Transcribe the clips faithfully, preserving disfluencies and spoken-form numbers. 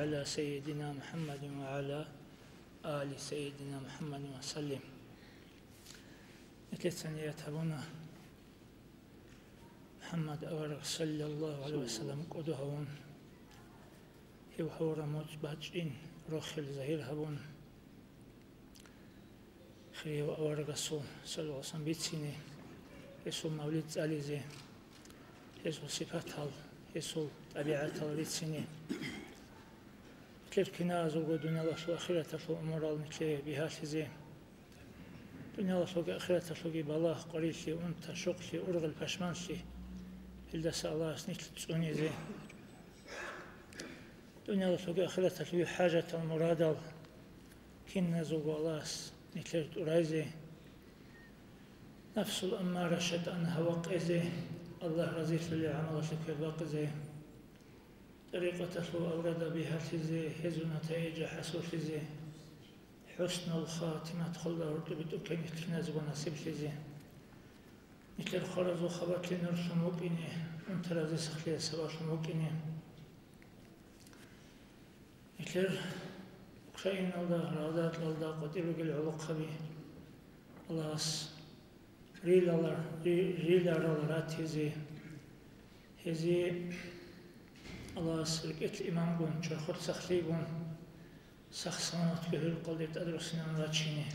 على سيدنا محمد وعلى آل سيدنا محمد وسلم. Нилъеца ният гьабуна МухӀаммад авараг саллаллагьу гӀалайгьи ва саллам кӀодо гьавун, гьев гьавураб моцӀ бачӀин, рохел загьир гьабун, хирияв аварагасул саллаллагьу гӀалайгьи ва саллам бицине, гьесул мавлид цӀализе, гьесул сипатал, гьесул тӀабигӀатал рицине. Нилъер киназулго дуниялалъул ахираталъул умурал нилъее бигьалъизе, дуниялалъулги ахираталъулги балагь, къварилъи, унта, щукълъи, ургъел, пашманлъи, гьелдаса Аллагьас нилъ цӀунизе, дуниялалъулги ахираталъулги хӀажатал, мурадал киназулго Аллагьас нилъер тӀурайзе, нафсул аммара, шайтӀан гьава къезе, Аллагь разилъулел гӀамалалъе квербакъизе, тӀарикъаталъул аврада бигьалъизе, гьезул натаижа хӀасуллъизе, хӀуснул хатимат холда гьоркьоб тӀокӀаб нилъ киназего насиблъизе, нилъер хваразул хабалъе нурлъун вукӀине, унтаразе сахлъиялъе сабаблъун вукӀине. Нилъер Украиналда, Рагъдаталда къватӀир ругел гӀолохъаби Аллагьас рилалар-, ри-, риларал ратизе, гьезие Аллагьас рекӀелъ имангун, чорхолъ сахлъигун, сах-саламатго гьел къалде тӀадросинан рачине.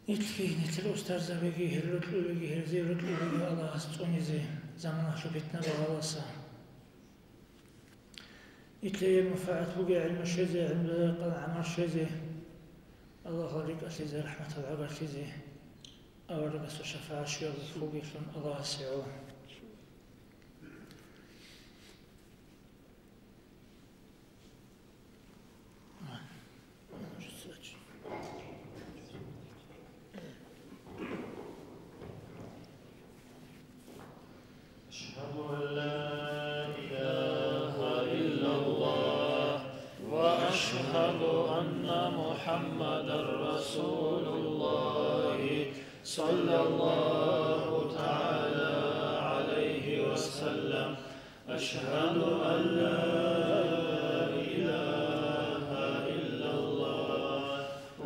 Нилъги, нилъер устарзабиги, гьел рокьулелги, гьезие рокьулелги Аллагьас цӀунизе, заманалъул питна-балагьалдаса. Нилъее мунпагӀат бугеб гӀилму щвезе, гӀилмуялда рекъон гӀамал щвезе, Аллагьал рикӀкӀалъизе, рахӀматал гӀагарлъизе, аварагасул шафагӀат щвеялда хургилъун Аллагьасе гӀо. أشهد أن لا إله إلا الله، وأشهد أن محمدا رسول الله، صلى الله تعالى عليه وسلم. أشهد أن لا إله إلا الله،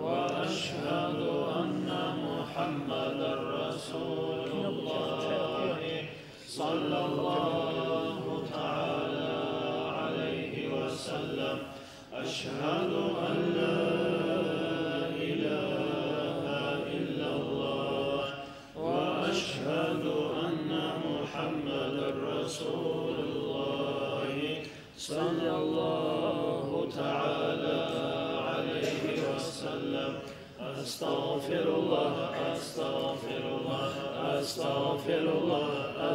وأشهد أن محمدا رسول الله، صلى الله تعالى عليه وسلم. أشهد أن لا إله إلا الله، وأشهد أن محمدا رسول الله، صلى الله تعالى عليه وسلم. أستغفر الله، أستغفر الله، أستغفر الله،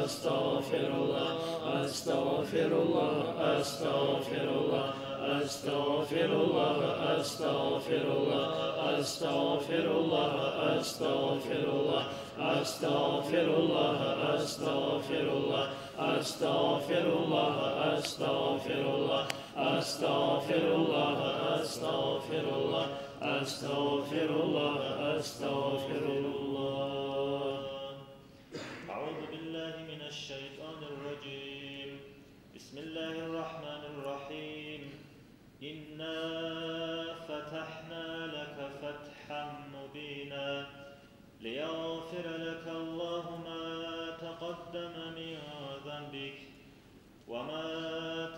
أستغفر الله، أستغفر الله، أستغفر الله، أستغفر الله، أستغفر الله، أستغفر الله، أستغفر الله، أستغفر الله، أستغفر الله، أستغفر الله، أستغفر الله، أستغفر الله، أستغفر الله، أستغفر الله، أستغفر الله. أعوذ بالله من الشيطان الرجيم. بسم الله الرحمن الرحيم. إنا فتحنا لك فتحا مبينا ليغفر لك الله ما تقدم من ذنبك وما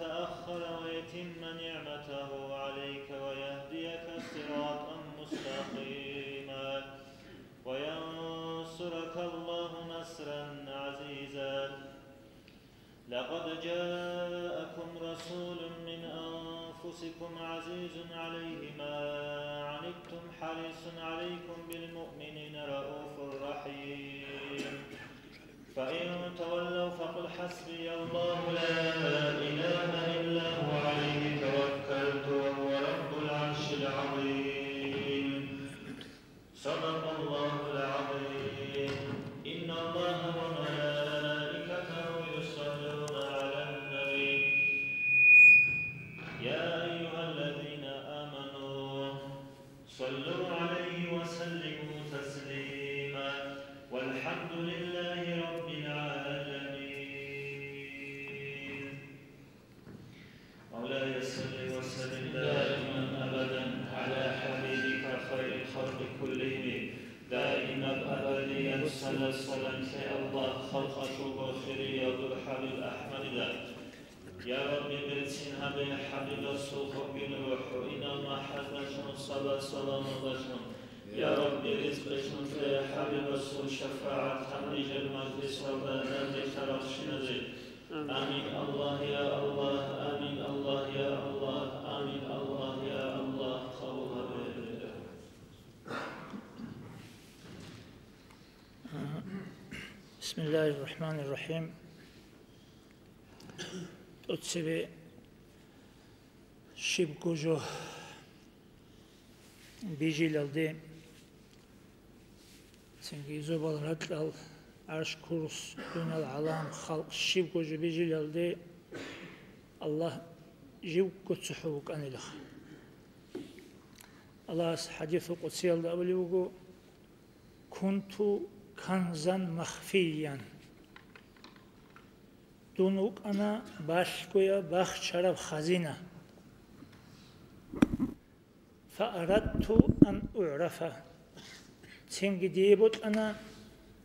تأخر ويتم نعمته عليك ويهديك صراطا مستقيما وينصرك الله نصرا عزيزا. لقد جاءكم رسول من أنفسكم عزيز عليه ما عنتم حريص عليكم بالمؤمنين رءوف رحيم. فإن تولوا فقل حسبي الله لا إله إلا هو عليه توكلت وهو رب العرش العظيم. صدق الله العظيم. إن الله وملائكته يصلون على النبي. يا أيها الذين آمنوا صلوا عليه وسلموا تسليما. والحمد لله رب العالمين. مولاي صل وسلم دائما أبدا على حبيبك خير الخلق كلهم، دائما أبديا صلاة سلام لك يا الله خلق شوق خير يا ذو الحبيب أحمد. يا رب بيتين هذا حبيب السلطان بن روح، إن الله حزن شمس صلاة سلام الله شمس. يا رب رزق شمس يا حبيب السلطان شفاعة تمرج المجلس وبلد شرف شنزل. آمين الله يا الله، آمين الله يا الله، آمين الله يا الله. قبول هذا. بسم الله الرحمن الرحيم. ТӀоцебе щибго жо бижилалде, цинги зобал, ракьал, гӀарш, курс, дуниял гӀалам, халкъ щибго жо бижилалде, Аллагь живго цохӀо вукӀанилаха. Аллагьас хӀадисул къудсиялда абулеб буго: «Кунту канзан махфиян». Дун вукӀана балъгояб бахчараб хазина. «Фаарадту ан угӀрафа». Цинги дие бокьана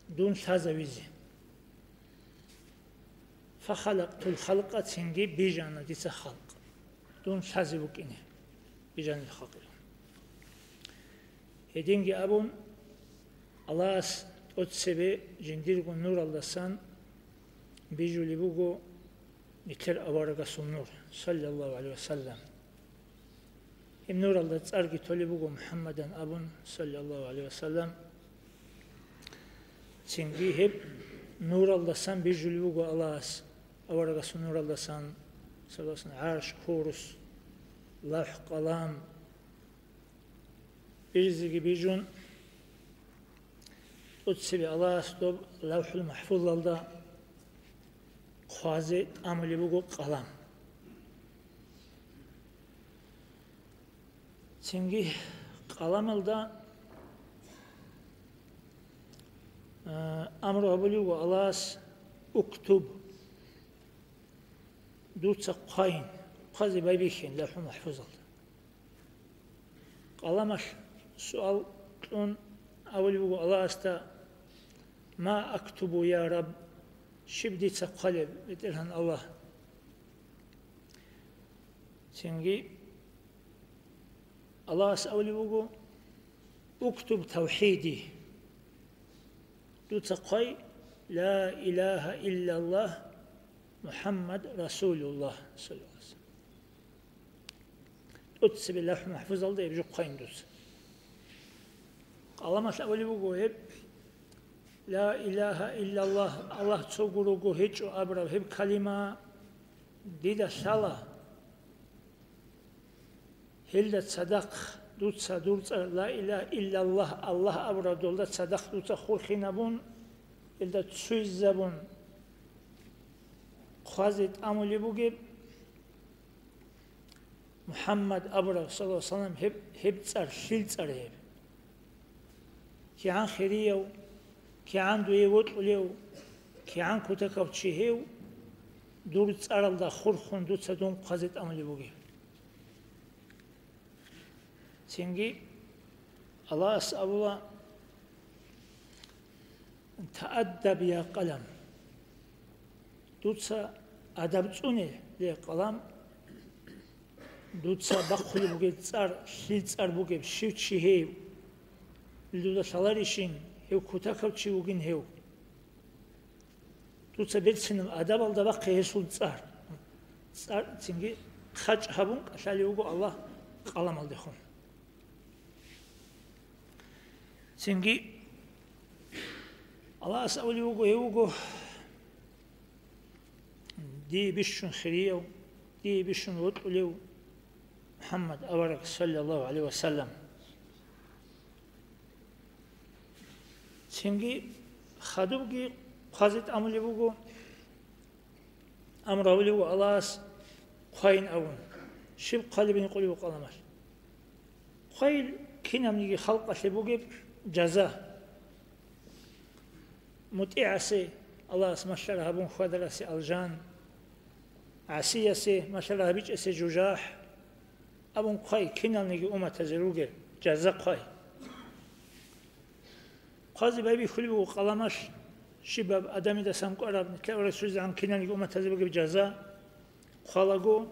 дун лъазавизе. «Фахалактул халкъа», цинги бижана дица халкъ. Дун лъазе букӀине бижанил халкъ. Гьединги абун, Аллагьас тӀоцебе жиндирго нуралдасан бижулеб буго нилъер аварагасул нур, саллаллагьу гӀалайгьи вассалам. Гьеб нуралда цӀарги толеб буго МухӀаммадан абун, саллаллагьу гӀалайгьи вассалам. Цинги гьеб нуралдасан бижулеб буго Аллагьас, аварагасул нуралдасан, саллаллагьу гӀалайгьи вассалам, гӀарш, курс, лавхӀ-къалам, бижизеги бижун, тӀоцебе Аллагьас доб ЛавхӀул МахӀфузалда хъвазе тӀамулеб буго къалам. Цинги къаламалда, а, амру гьабулеб буго Аллагьас: «Уктуб», дуца хъвайин, хъвазе байбихьин ЛавхӀул МахӀфузалда. Къаламалъ суал кьун абулеб буго Аллагьасда: «Ма актубу, я Рабб, щиб дица хъвалеб, БетӀергьан Аллагь?» Цинги Аллагьас абулеб буго: «Уктуб тавхӀиди», дуца хъвай: «Ла илагьа иллаллагь, МухӀаммад расулуллагь», саллаллагьу гӀалайгьи вассалам. ТӀоцебе ЛавхӀ-МахӀфузалда гьеб жо хъвайин дуца. Къаламалъ абулеб буго гьеб: «Ла илагьа иллаллагь, Аллагь цого руго гьечӀо», абураб гьеб калима дида лъала. Гьелда цадахъ дуца дур цӀар, «Ла илагьа иллаллагь, Аллагь» абураб долда цадахъ дуца хурхинабун, гьелда цуйзабун хъвазе тӀамулеб бугеб, МухӀаммад абураб, саллаллагьу гӀалайгьи вассалам, гьеб, гьеб цӀар, лъил цӀар гьеб? КигӀан хирияв, кигӀан дуе вокьулев, кигӀан кутакав чи гьев, дур цӀаралда хурхун дуца дун хъвазе тӀамулеб бугеб? Цинги Аллагьас абула: «Тааддаб, я къалам». Дуца адаб цӀуне, ле къалам, дуца бахъулеб бугеб цӀар, лъил цӀар бугеб, щив чи гьев? Дуда лъаларищин, гьев кутакав чи вугин гьев? Дуца берцинаб адабалда бахъе гьесул цӀар. ЦӀар цинги хъачӀ гьабун кӀалъалев вуго Аллагь къаламалдехун. Цинги Аллагьас абулев вуго, гьев вуго дие бищун хирияв, дие бищун вокьулев МухӀаммад авараг, саллаллагьу гӀалайгьи вассалам. Цинги хадубги хъвазе тӀамулеб буго, амру гьабулеб буго Аллагьас хъвайин абун. Щиб хъвалеб гьикъулеб буго къаламалъ? Хъвайил кинабниги халкъалъе бугеб жаза. МутӀигӀасе Аллагьас малъараб гьабун хьвадарасе алжан, гӀасиясе, масала, гьабичӀесе жужахӀ абун хъвай, киналниги умматазе ругел жаза хъвай. Хъвазе байбихьулеб буго къаламалъ, щибаб адамидасан кӀвараб, нилъер аварагасулзегӀан киналниги умматазе бугеб жаза хъвалаго,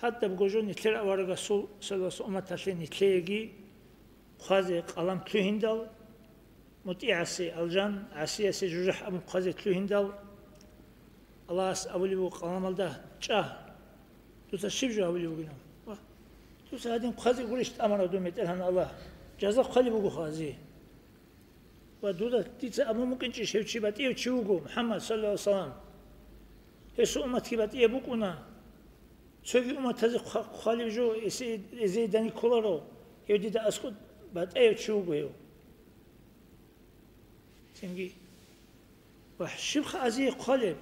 гьадабго жо нилъер аварагасул саллаллагьу гӀалайгьи вассалам умматалъе нилъееги хъвазе къалам лъугьиндал, мутӀигӀасе алжан, гӀасиясе жужахӀ абун хъвазе лъугьиндал, Аллагьас абулеб буго къаламалда: «ЧӀа, дуца щиб жо гьабулеб бугилан? Ва дуца гьадин хъвазе гурищ тӀамурав дун БетӀергьан Аллагь? Жаза хъвалеб буго хъвазе. Ва дуда, дица абун букӀинчӀищ, гьев чи батӀияб чи вуго, МухӀаммад саллаллагьу гӀалайгьи вассалам. Гьесул умматги батӀияб букӀуна. Цоги умматазе хъва-, хъвалеб жо, эсе-, эзее данде кколаро, гьев дида аскӀоб батӀияб чи вуго гьев». Цинги, ва щибха гӀасиясе хъвалеб?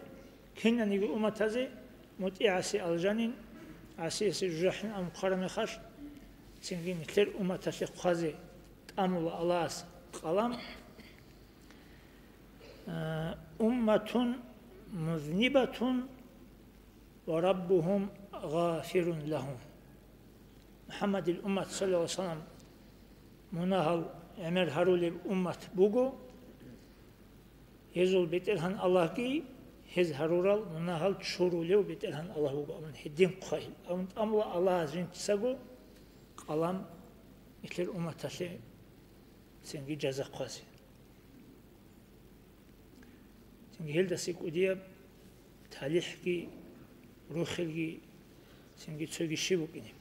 Кинаниги умматазе мутӀигӀасе алжанин, гӀасиясе жужахӀин абун хъвараб мехалъ, цинги нилъер умматалъе хъвазе тӀамула Аллагьас къалам: «Умматун музнибатун ва раббугьум гъафирун лагьум». МухӀаммадил уммат, саллаллагьу гӀалайгьи вассалам, мунагьал гӀемер гьарулеб уммат буго, гьезул БетӀергьан Аллагьги гьез гьарурал мунагьал чурулев БетӀергьан Аллагь вуго абун гьедин хъвай, абун тӀамула Аллагьас жинцаго къалам нилъер умматалъе цинги жаза хъвазе. Цинги гьелдаса кӀудияб талихӀги, рохелги, цинги цоги щиб букӀине.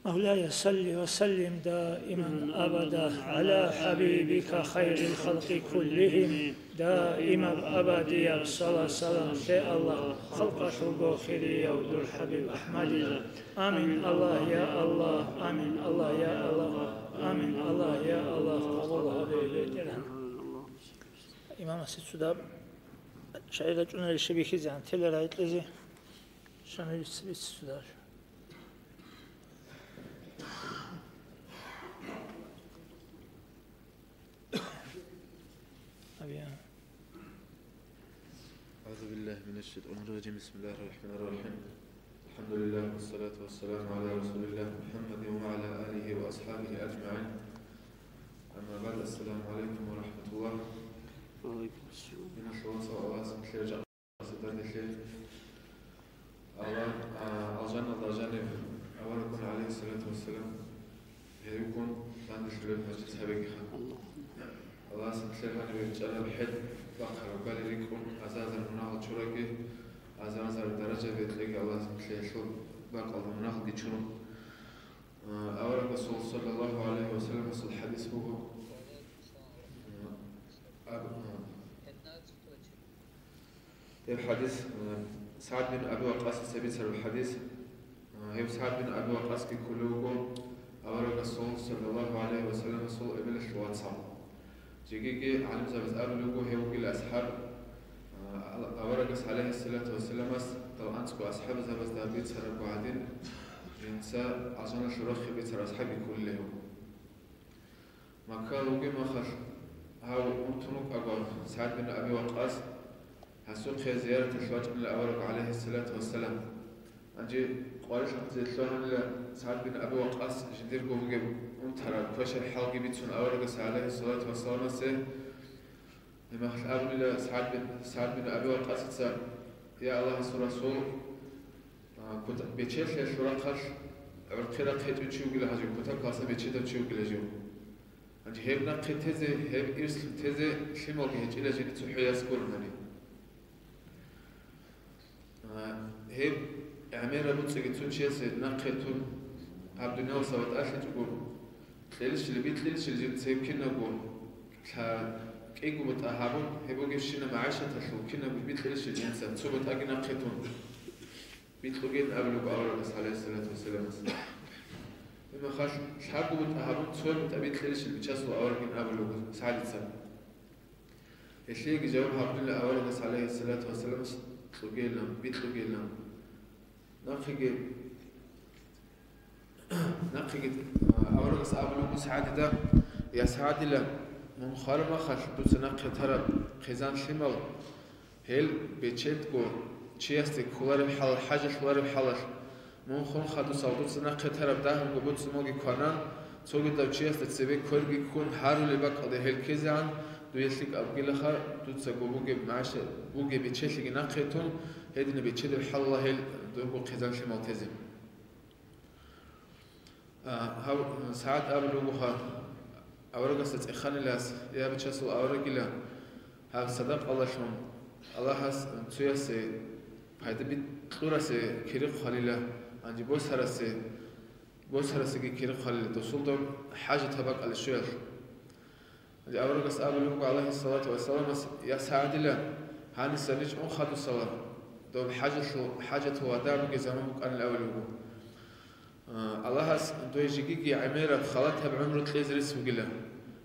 مولاي صل وسلم دائما أبدا على حبيبك خير الخلق كلهم. Даимаб абадияб салат-салам лъе, Аллагь, халкъалъулго хирияв дур ХӀабиб АхӀмадида. Амин, Аллагь, я Аллагь, амин, Аллагь, я Аллагь, амин, Аллагь, я Аллагь, къабул гьабе, БетӀергьан. Имамасе цо дагьаб шагӀир рачӀунарищ бихьизегӀан, телера гьекьезе Шамилица бице цо дагьаб. Абия. أعوذ بالله من الشيطان الرجيم. بسم الله الرحمن الرحيم. الحمد لله والصلاة والسلام على رسول الله محمد وعلى آله وأصحابه أجمعين. أما بعد، السلام عليكم ورحمة الله. وعليكم السلام. Аллагьас нилъер жакъасеб данделъи Аллагь, а, алжаналда жанив авараггун, гӀалайгьиссалату вассалам, гьевгун данделъулеб мажлис гьабегиха. Аллагьас нилъер гьаниб ричӀараб хӀетӀ бахъараб гали рикӀкӀун, азар-азар мунагьал чураги, азар-азар даражаби кьеги Аллагьас нилъее гьелъул бакӀалда мунагьалги чурун. А, аварагасул саллаллагьу гӀалайгьи вассаламасул хӀадис буго. А, аб-, а, Гьеб хӀадис, э, СагӀд бин Аби Вакъасица бицараб хӀадис. Э, гьев СагӀд бин Аби Вакъасги кколев вуго аварагасул саллаллагьу гӀалайгьи вассаламасул эбелалъул вацал. Жегиги гӀалимзабаз абулеб буго, гьев вугила асхӀаб, э, ал-, аварагас гӀалайгьиссалату вассаламасдал анцӀго асхӀабзабазда бицарабго гӀадин, жинца алжаналъул рохел бицарав асхӀабги кколила гьев. Маккаялда вугеб мехалъ, гьав унтун вукӀаго, СагӀд бин Аби Вакъас гьасухъе зияраталъ вачӀунила авараг, гӀалайгьиссалату вассалам. Гьанже къварилъахъе лъугьанила СагӀд бин Аби Вакъас жиндирго бугеб унтараб квешаб хӀалги бицун аварагас, гӀалайгьиссалату вассаламасе. Гьеб мехалъ абунила СагӀд бин, СагӀд бин Аби Вакъасица: «Я Аллагьасул Расул, А, кута-, бечелъиялъул рахъалъ гӀурхъи рахъ гьечӀев чи вугила гьажив, кутакалъа бечедав чи вугила жив. Гьанже гьеб нахъе тезе, гьеб ирслъун тезе лъималги гьечӀила жине цохӀо яс гурунани. А, гьеб гӀемераб буцӀиги цо чиясе нахъе тун гьаб дуниялалдаса ватӀалъичӀого, кьелищили бикьилищили жинца гьеб кинабго лъа-, кӀиго бутӀа гьабун, гьеб бугебщинаб магӀишаталъул кинабго бикьилищили жинца цо бутӀаги нахъе тун». Бикьугин абулеб аварагас, гӀалайгьиссалату вассаламас. Гьеб мехалъ лъабго бутӀа гьабун, цо бутӀа бикьилищин бичасул аварагин абулеб СагӀдица. Гьелъиеги жаваб гьабунила аварагас, гӀалайгьиссалату вассаламас: «Кьугейилан, бикьугейилан». Нахъеги, нахъеги, а, аварагас абулеб СагӀдида: «Я СагӀдила, мун хвараб мехалъ дуца нахъе тараб хъизан лъимал, Гьел бечедго чиясде кколареб хӀал, хӀажалъулареб хӀалалъ, мун хун хадусал дуца нахъе тараб дагьабго боцӀи-малги кванан, цогидав чиясда цебе кверги ккун гьарулеб бакӀалде гьел ккезегӀан, дуе лъикӀаб бугилаха, дуцаго бугеб магӀишалъ бугеб бечелъиги нахъе тун, гьединаб бечедаб хӀалалъ гьел дурго хъизан-лъимал тезе. А, гьав, СагӀад абулеб буго, гьа, аварагасда цӀеханилас, я бичасул аварагила, гьаб садакъалдалъун Аллагьас цоясе пайда бит-, кьурасе кири хъвалила, гьанже босарасе, босарасеги кири хъвалила, досулда хӀажатаб бакӀалде щвеялъ. Аварагас абулеб буго, гӀалайгьиссалату вассаламас, я СагӀадила, гьаниса ниж ун хадусала, доб хӀажалъул, хӀажатул вада бугеб заман букӀанин абулеб буго. А, Аллагьас дуе жегиги гӀемераб халатаб гӀумру кьезе рес бугила.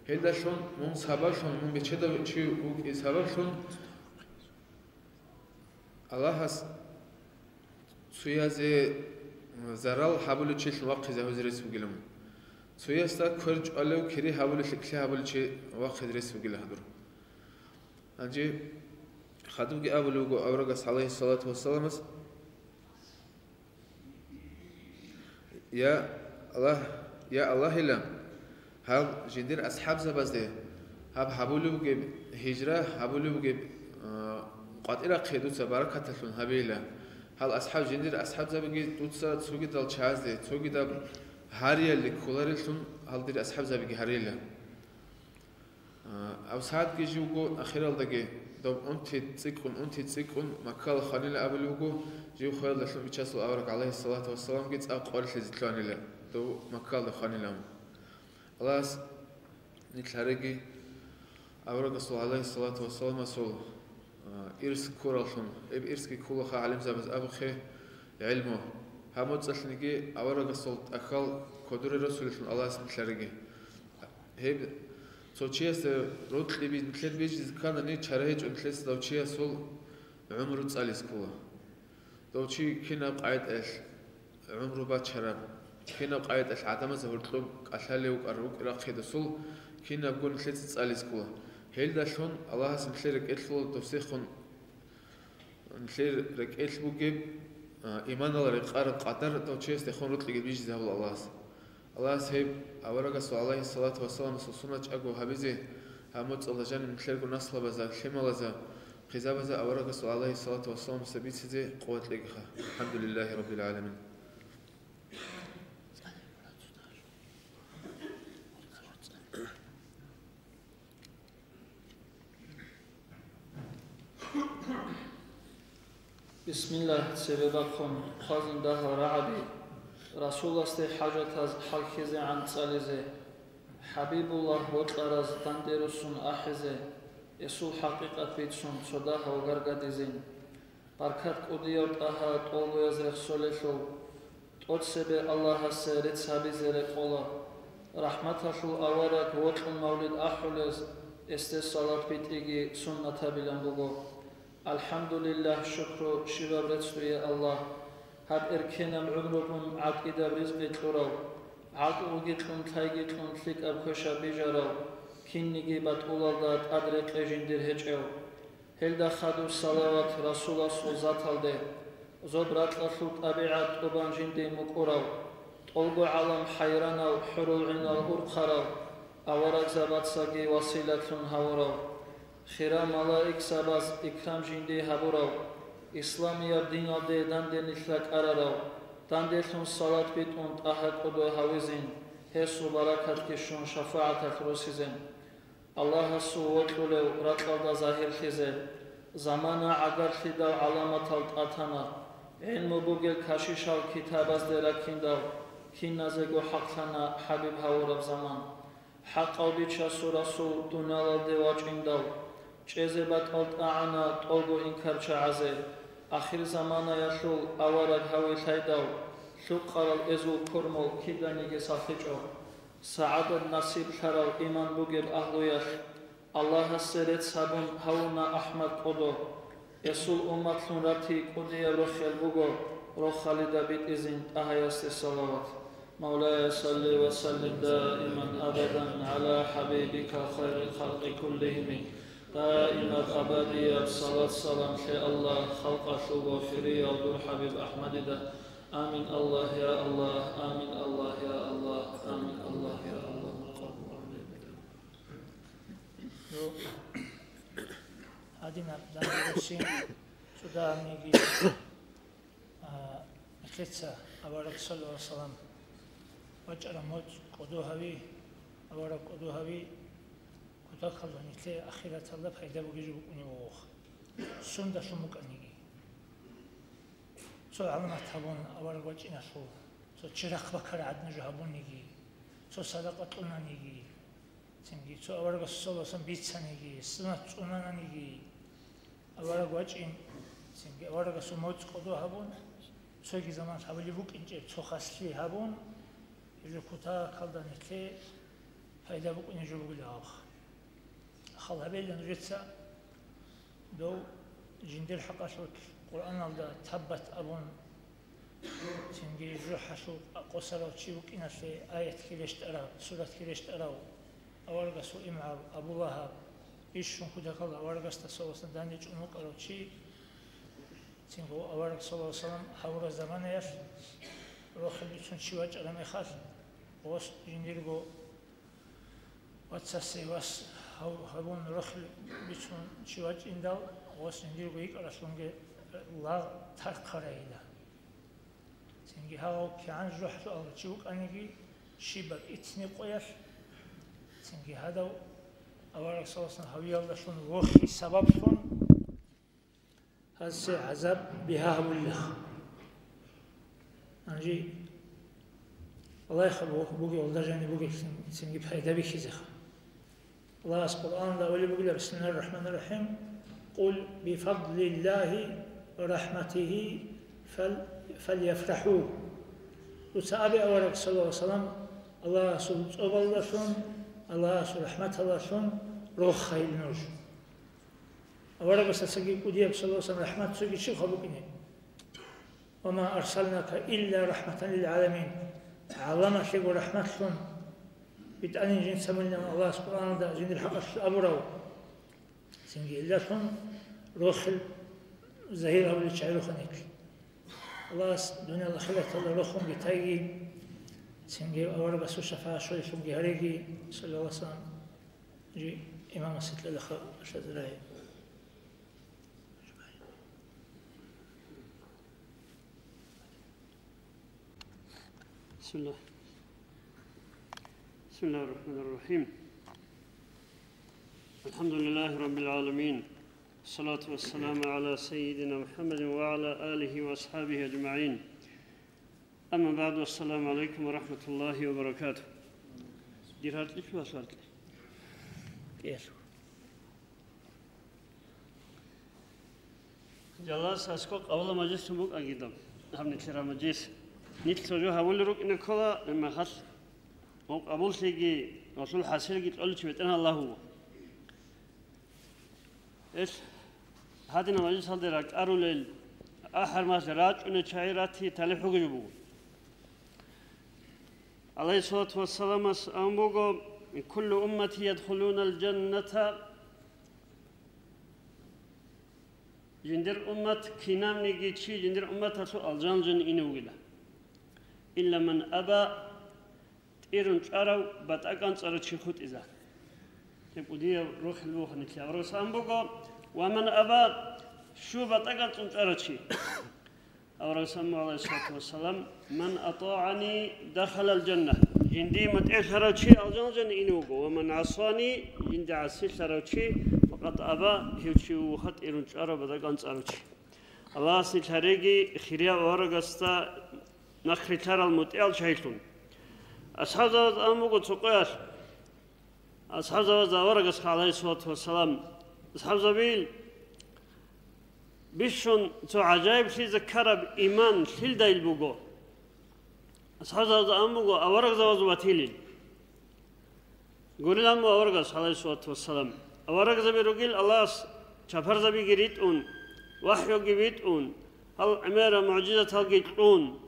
Гьелдалъун мун сабаблъун, мун бечедав чи вукӀин сабаблъун, Аллагьас цоязе зарал гьабулев чилъун вахъизе гьавизе рес бугилан. Цоясда квер чӀвалев, кири гьабулев, лъикӀлъи гьабулев чи вахъизе рес бугила гьадур. Гьанже хадубги абулеб буго аварагас, гӀалайгьиссалату вассаламас, Я Аллагь, я Аллагьила, гьаб жиндир асхӀабзабазде гьаб гьабулеб бугеб гьижра, гьабулеб бугеб, а, къватӀирахъе дуца баракаталъун гьабейила. Гьал асхӀаб, жиндир асхӀабзабиги дуца цогидал чагӀазде, цогидаб гьариялде кколареллъун гьал дир асхӀабзабиги гьарейила. А, гьав СагӀадги живго ахиралдаги, доб унти цӀикӀкӀун, унти цӀикӀкӀун Маккала хванила абулеб буго, жив хвелалдалъун бичасул авараг, гӀалайгьиссалату вассаламги, цӀакъ къварилъизе лъугьанила, дов Маккалда хванилан. Аллагьас нилъ гьареги, аварагасул, гӀалайгьиссалату вассаламасул, а, ирс ккураллъун, гьеб ирсги кколаха гӀалимзабаз абухъе гӀелму. Гьаб моцӀалъниги аварагасул тӀахьал кодоре росулеллъун Аллагьас нилъ гьареги. Гьеб цо чиясда рокьи би-, нилъер бижизе кканани, чара гьечӀо нилъеца дов чиясул гӀумру цӀализ ккола. Дов чи кинаб къагӀидаялъ гӀумру бачараб, кинаб къагӀидаялъ гӀадамазда гьоркьоб кӀалъалев вукӀар, вукӀи рахъидасул кинабго нилъеца цӀализ ккола. Гьелдалъун Аллагьас нилъер рекӀелъул досехун Нилъер рекӀелъ бугеб, а, иманалда рекъараб къадар дов чиясдехун рокьиги бижизе гьабула Аллагьас. Аллагьас гьеб аварагасул, гӀалайгьиссалату вассаламасул суннат чӀаго гьабизе, гьаб моцӀалда жаниб нилъерго наслабазда, лъималазда, хъизабазда аварагасул, гӀалайгьиссалату вассаламасда, бицизе къуват кьегиха. АлхӀамдулиллагьи раббил гӀаламин. Бисмиллагь, цебе бахъун, хъвазин дагьал рагӀаби, Расуласде хӀажатаз хӀалхьизегӀан цӀализе, ХӀабибуллагь вокьараз данде руссун ахӀизе, эсул хӀакъикъат бицун цо дагьав гаргадизин. Баркат кӀудияв ТӀагьа тӀолгояз рехсолелъул, тӀоцебе Аллагьасе рецц гьабизе рекъола. РахӀматалъул авараг вокьун мавлид ахӀулез, эсде салат битӀиги суннатабилан буго. АлхӀамдулиллагь, шукру, щибаб рецц дуе, Аллагь! Гьаб эркенаб гӀумругун гӀатӀидаб ризкъи кьурав, гӀакълуги кьун, лъайги кьун, лъикӀаб квешаб бижарав, кинниги батӀулалда тӀад рекъей жиндир гьечӀев. Гьелда хадуб салават Расуласул заталде, зоб-ракьалъул тӀабигӀат тӀубан жиндие мукӀурав, тӀолго гӀалам хӀайранав, хӀурул-гӀинал урхъарав, аварагзабацаги василатлъун гьавурав, хирав малаикзабаз икрам жиндие гьабурав, исламияб диналде данде нилъ ракӀарарав, данделъун салат битӀун ТӀагьа кӀодо гьавизин, гьесул баракатги щун шафагӀаталъ росизе. Аллагьасул вокьулев ракьалда загьирлъизе, замана гӀагарлъидал гӀаламатал тӀатана, гӀилму бугел кашишал китабазде раккиндал, киназего хӀакълъана хӀабиб гьавураб заман. ХӀакъав бичасул Расул дуниялалде вачӀиндал, чӀезе батӀал тӀагӀана тӀолго инкарчагӀазе, ахирзаманаялъул авараг гьавилъайдал, лъукъарал эзул кормул киданиги сахлъичӀо. СагӀадат насиблъарал иман бугеб агьлуялъ Аллагьасе рецц гьабун гьавуна АхӀмад кӀодо. Эсул умматлъун ратий кӀудияб рохел буго, рохалида битӀизин ТӀагьаясде салават. مولاي صل وسلم دائما أبدا على حبيبك خير الخلق كلهم Даимаб абадияб салат-салам лъе, Аллагь, халкъалъулго хирияв дур ХӀабиб АхӀмадида. Амин, Аллагь, я Аллагь, амин, Аллагь, я Аллагь, амин, Аллагь, я Аллагь. Гьадинаб данде росин цӀудагьабниги, а, нилъеца авараг саллаллагьу гӀалайгьи вассалам вачӀараб моцӀ кӀодо гьави, авараг кӀодо гьави, кутакалда нилъее ахираталда пайда бугеб жо букӀунеб бугоха. Сундалъун букӀаниги. Цо гӀаламат гьабун авараг вачӀиналъул, цо чирахъ бакараб гӀадин жо гьабуниги, цо садакъа кьунаниги, цинги цо аварагасул саллаллагьу гӀалайгьи вассалам бицаниги, суннат цӀунананиги, авараг вачӀин, цинги аварагасул моцӀ кӀодо гьабун, цоги заман гьабулеб букӀинчӀеб цо хаслъи гьабун, гьеб жо кутакалда нилъее пайда букӀунеб жо бугилан абуха. Хал гьабейилан нужеца дов жиндир хӀакъалъулъ Къуръаналда «Таббат» абун, цинги жужахӀалъул къосарав чи вукӀиналъе аятги рещтӀарав, суратги рещтӀарав, аварагасул имгӀав Абу Лагьаб, бищун кутакалда аварагасда саллаллагьу гӀалайгьи вассалам данде чӀун вукӀарав чи, цинги авараг саллаллагьу гӀалайгьи вассалам гьавураб заманаялъ рохел бицун чи вачӀараб мехалъ, гъос жиндирго вацасе вас гьав-, гьавун рохел бицун чи вачӀиндал, гъос жиндирго йикӀаралъунги лагъ тархъарайила. Цинги гьав кигӀан жужахӀалъул чи вукӀаниги, щибаб иццин къоялъ, цинги гьадав авараг саллаллагьу гӀалайгьи вассалам гьавиялдалъун вохи сабаблъун, гьасие гӀазаб бигьа гьабулилаха. Гьанже Аллагьасул бугеб, гьелда жаниб бугеблъи цинги пайда бихьизеха. Аллагьас Къуръаналда абулеб бугила: «Бисмиллагьир рахӀманир рахӀим. Къул бифадлиллагьи ва рахӀматигьи фал-, фальяфрахӀу». Дуца абе, авараг саллаллагьу гӀалайгьи вассалам, Аллагьасул цӀобалдалъун, Аллагьасул рахӀматалдалъун рохайила нуж. Аварагасдасаги кӀудияб саллаллагьу гӀалайгьи вассалам рахӀмат цоги чи хабукӀине. «Ва ма арсалнака илля рахӀматан лил гӀаламин», гӀаламалъего рахӀматлъун битӀанин жинца мунилан Аллагьас Къуръаналда жиндир хӀакъалъулъ абурав, цинги илдалъун рохел загьир гьабулел чагӀи рухана гьел. Аллагьас дуниял ахираталда рохунги тайги, цинги аварагасул шафагӀат щолеллъунги гьареги, саллаллагьу гӀалайгьи вассалам. Жи имамасе кьела ха-, лъазарай. بسم الله. بسم الله الرحمن الرحيم. الحمد لله رب العالمين. الصلاة والسلام على سيدنا محمد وعلى آله وأصحابه أجمعين. أما بعد، السلام عليكم ورحمة الله وبركاته. Дир гьаркье, чияс гьаркье? Кьелъу. Жалас аскӀоб къабула мажлис букӀагидаб, гьаб нилъер мажлис. Нилъ цо жо гьабулел рукӀине ккола, гьеб мехалъ гьеб къабуллъиги, гьелъул хӀасилги кьолев чи БетӀергьан Аллагь вуго. Гьелъ гьадинаб мажлисалде ракӀарулел, ахӀармалъ рачӀунел чагӀи ратиги талихӀ бугеб жо буго. ГӀалайгьиссалату вассаламас абун буго: «Куллу уммати ядхулунал жанната». Жиндир уммат, кинавниги чи жиндир умматалъул алжан-, алжан ине вугила. Илла ман аба, тӀирун чӀварав, батӀа кӀанцӀарав чи хутӀиза. Гьеб кӀудияб рохел буго нилъее. Аварагас абун буго: «Ва ман аба», щив батӀа кӀанцӀун чӀварав чи. Аварагас абун буго, гӀалайгьиссалату вассалам: «Ман атӀагӀани, дахалал жанна». Жиндие мутӀигӀлъарав чи алжан-, алжан ине вуго. «Ва ман гӀасани», жиндие гӀасилъарав чи, «факъад аба», гьев чи вуго тӀирун чӀварав, батӀа кӀанцӀарав чи. Аллагьас нилъ гьареги, хирияб аварагасда нахърилълъарал мутӀигӀал чагӀилъун. АсхӀабзабаз абун буго цо къоялъ, асхӀабзабазда аварагас, гӀалайгьиссалату вассалам, асхӀабзабил бищун цо гӀажаиблъизе ккараб иман лъилдайил буго. АсхӀабзабазда абун буго аварагзабазул батилин. Гурилан буго аварагас, гӀалайгьиссалату вассалам. Аварагзаби ругел Аллагьас чапарзабиги ритӀун, вахӀюги витӀун, гьал гӀемерал мугӀжизаталги кьун.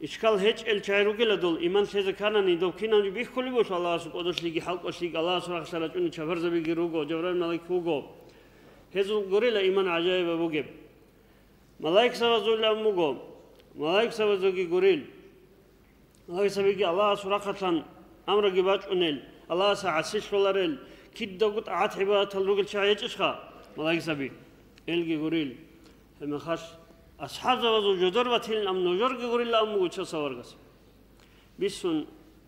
Ишкал гьечӀел чагӀи ругела дол, иман лъезе кканани, доб кинаб жо бихьулеб буго, Аллагьасул кӀодолъиги хӀалкӀолъиги, Аллагьасул рахъалъарал чӀуни чапарзабиги руго, Жабраил малаик вуго. Гьезул гурила иман гӀажаибаб бугеб. Малаикзабазул ам буго, малаикзабазулги гурил. Малаикзабиги Аллагьасул рахъалъан амраги бачӀунел, Аллагьасда гӀасилъуларел, кидаго тӀагӀат-гӀибадатал ругел чагӀи гьечӀищха? Малаикзаби, элги гурил. Гьеб мехалъ асхӀабзабазул жодор батилин ам нужорги гурилла ам буго чияс аварагас. Бисун,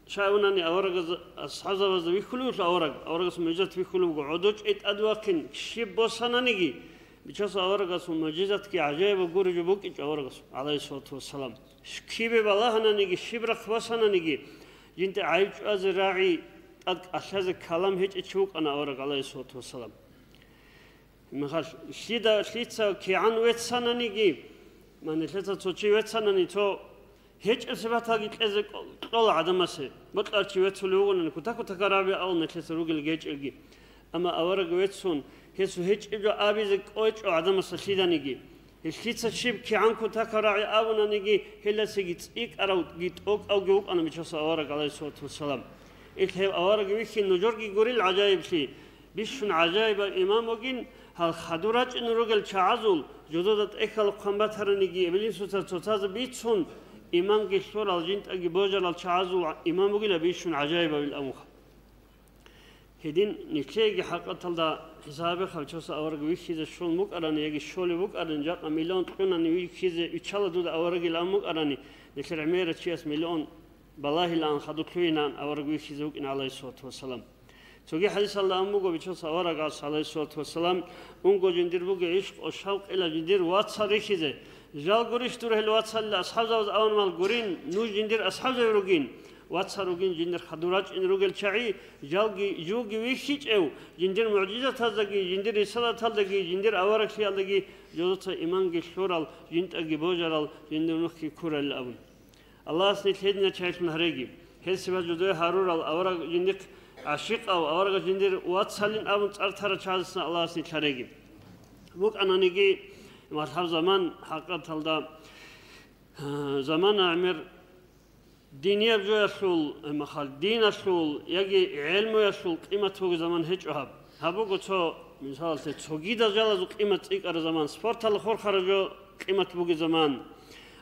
щай унани аварагаз, асхӀабзабазда вихьулев вуго авараг, аварагас мугӀжизат вихьулев вуго, гӀодов чӀей тӀадвахъин щиб босананиги, бичасул аварагасул мугӀжизатги гӀажаибаб гуреб жо букӀинчӀо аварагасул, гӀалайгьиссалату вассалам. Щ-, кибе балагьананиги, щиб рахъ босананиги, жинда гӀайиб чӀвазе рагӀи тӀад кӀалъазе калам гьечӀев чи вукӀана авараг, гӀалайгьиссалату вассалам. Мехалъ, лъида-, лъица кигӀан веццананиги, ма нилъеца цо чи веццанани, цо гьечӀеб сипаталги кьезе кьо-, кьола гӀадамасе. Бокьарав чи веццулев вугони, кутак-кутакаб рагӀи абун нилъеца ругел гьечӀелги. Амма авараг веццун, гьесул гьечӀеб жо абизе кӀвечӀо гӀадамасда лъиданиги. Гьелъица щиб кигӀан кутакаб рагӀи абунаниги, гьелдасаги цӀикӀкӀаравги тӀокӀавги вукӀана бичасул авараг, гӀалайгьиссалату вассалам. Ил гьев авараг вихьин нужорги гурил гӀажаиблъи. Бищун гӀажаибаб иман бугин, гьал хадур рачӀине ругел чагӀазул, жодода тӀехьалда хъван батараниги, иблисуца цоцазда бицун, иманги лъурал, жиндаги божарал чагӀазул иман бугила бищун гӀажаибабил амуха. Гьедин нилъееги хӀакъаталда хӀисабе хавчаса авараг вихьизе щун букӀарани яги щолеб букӀарани, жакъа миллион кьунани вихьизе виччала дуда аварагилан букӀарани, нилъер гӀемерав чияс миллион балагьилаан хадур лъугьинаан авараг вихьизе вукӀин, гӀалайгьиссалату вассалам. Цоги хӀадисалда ан буго, бичасул аварагас, гӀалайгьиссалату вассалам, унго жиндир буго гӀишкъу шавкъила жиндир вацал рихьизе. Жал гурищ дур гьел вацалила асхӀабзабаз аванмал гурин, нуж жиндир асхӀабзаби ругин, вацал ругин жиндир хадур рачӀине ругел чагӀи, жалги, жуги вихьичӀев, жиндир мугӀжизатаздаги, жиндир рисалаталдаги, жиндир авараглъиялдаги жодоца иманги лъурал, жиндаги божарал, жиндир нухги ккуралил абун. Аллагьас нилъ гьединал чагӀилъун гьареги. Гьел сипат жодое гьарурал, авараг жиндихъ гӀашикъав, аварагас жиндир вацалин абун цӀар тарал чагӀаздасан Аллагьас нилъ гьареги. БукӀананиги, мархӀаб заман хӀакъаталда, а, замана гӀемер динияб жоялъул, гьеб мехалъ диналъул яги гӀелмуялъул къимат бугеб заман гьечӀо гьаб. Гьаб буго цо, мисалалъе, цогидал жалазул къимат цӀикӀкӀараб заман, спорталда хурхараб жо къимат бугеб заман.